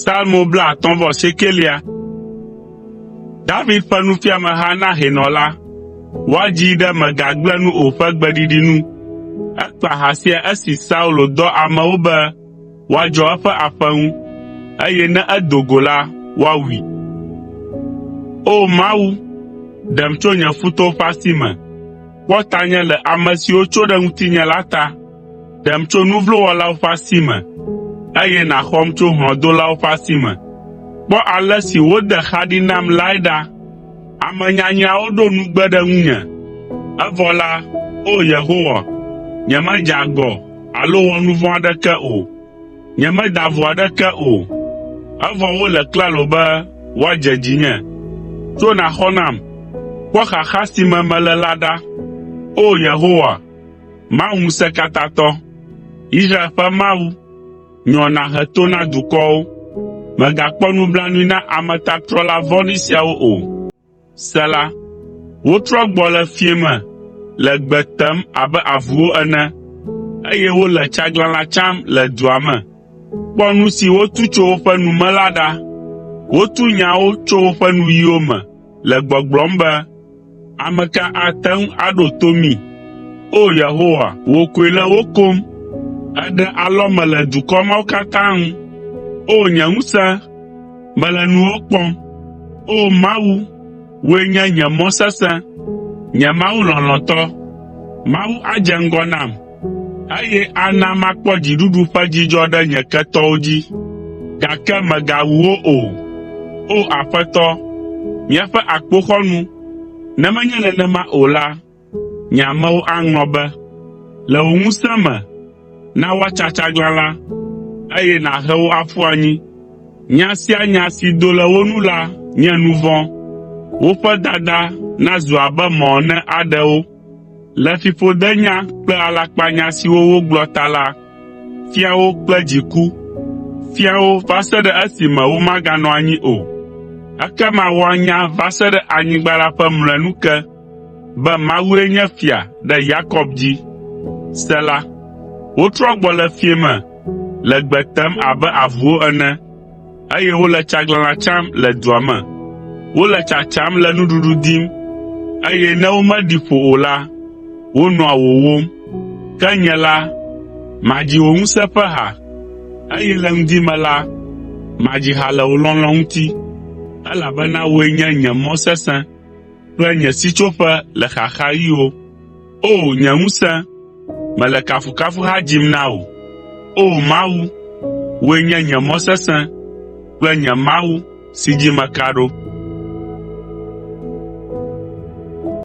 Psalmo 38. David ƒe nufiameha na hɛnɔ la. Woadzii ɖe “Mègagblẽ nu o” ƒe gbeɖiɖi nu. Ekpa ha sia esi Saulo dɔ amewo be woadzɔ eƒe aƒe ŋu, eye ne edo go la, woawui. O! Mawu, ɖem tso nye futɔwo ƒe asi me, kpɔ tanye le ame siwo tso ɖe ŋutinye la ta. Ɖem tso nu vlo wɔlawo ƒe asi me, eye nàxɔm tso hlɔ̃dolawo ƒe asi me. Kpɔ ale si wode xa ɖi nam lae ɖa. Ame nyanyrawo ɖo nugbe ɖe ŋunye, evɔ la, O Yehowa, nyemedze agɔ alo wɔ nu vɔ̃ aɖeke o. Nyemeda vo aɖeke o, evɔ wole klalo be woadze dzinye. Tso nàxɔ nam, kpɔ xaxa si me mele la ɖa. O Yehowa, Mawu Ŋusẽkatãtɔ, Israel ƒe Mawu, nyɔ nàhe to na dukɔwo. Mègakpɔ nublanui na ametatrɔla vɔ̃ɖi siawo o. Sela. Wotrɔ gbɔ le fiẽ me le gbe tem abe avuwo ene, eye wole tsaglãla tsam le dua me. Kpɔ nu si wotu tso woƒe nu me la ɖa. Wotu nyawo tso woƒe nuyiwo me le gbɔgblɔm be, “Ame ka ate ŋu aɖo to mí?” O Yehowa, wò koe le wo kom. Èɖe alɔme le dukɔ mawo katã ŋu. O nye ŋusẽ, mele nuwò kpɔm. O Mawu, wòe nye nye mɔ sesẽ, nye Mawu lɔlɔ̃tɔ. Mawu adze ŋgɔ nam, eye ana makpɔ dziɖuɖu ƒe dzidzɔ ɖe nye ketɔwo dzi, gake mègawu wo o. O Aƒetɔ, míaƒe akpoxɔnu, ne menye nenema o la, nye amewo aŋlɔ be. Le wò ŋusẽ me, na woatsa tsaglalã, eye nàhe wo aƒu anyi. Nya sia nya si do le wo nu la nye nu vɔ̃. Woƒe dada nazu abe mɔ ene aɖe wo. Le fiƒodenya kple alakpanya siwo wogblɔ ta la, fia wo kple dziku. Fia wo va se ɖe esime womaganɔ anyi o. Ekema woanya va se ɖe anyigba la ƒe mlɔenu ke be Mawue nye fia ɖe Yakob dzi. Sela. Wotrɔ gbɔ le fiẽ me le gbe tem abe avuwo ene, eye wole tsaglãla tsam le dua me. Wole tsatsam le nuɖuɖu dim, eye ne womeɖi ƒo o la, wonɔa wòwóm. Ke nye la, madzi wò ŋusẽ ƒe ha, eye le ŋdi me la, madzi ha le wò lɔlɔ̃ ŋuti, elabena wòe nye nye mɔ sesẽ kple nye sitsoƒe le xaxaɣiwo. O! Nye ŋusẽ, mele kafukafuha dzim na wò. O! Mawu, wòe nye nye mɔ sesẽ kple nye Mawu si dzi meka ɖo.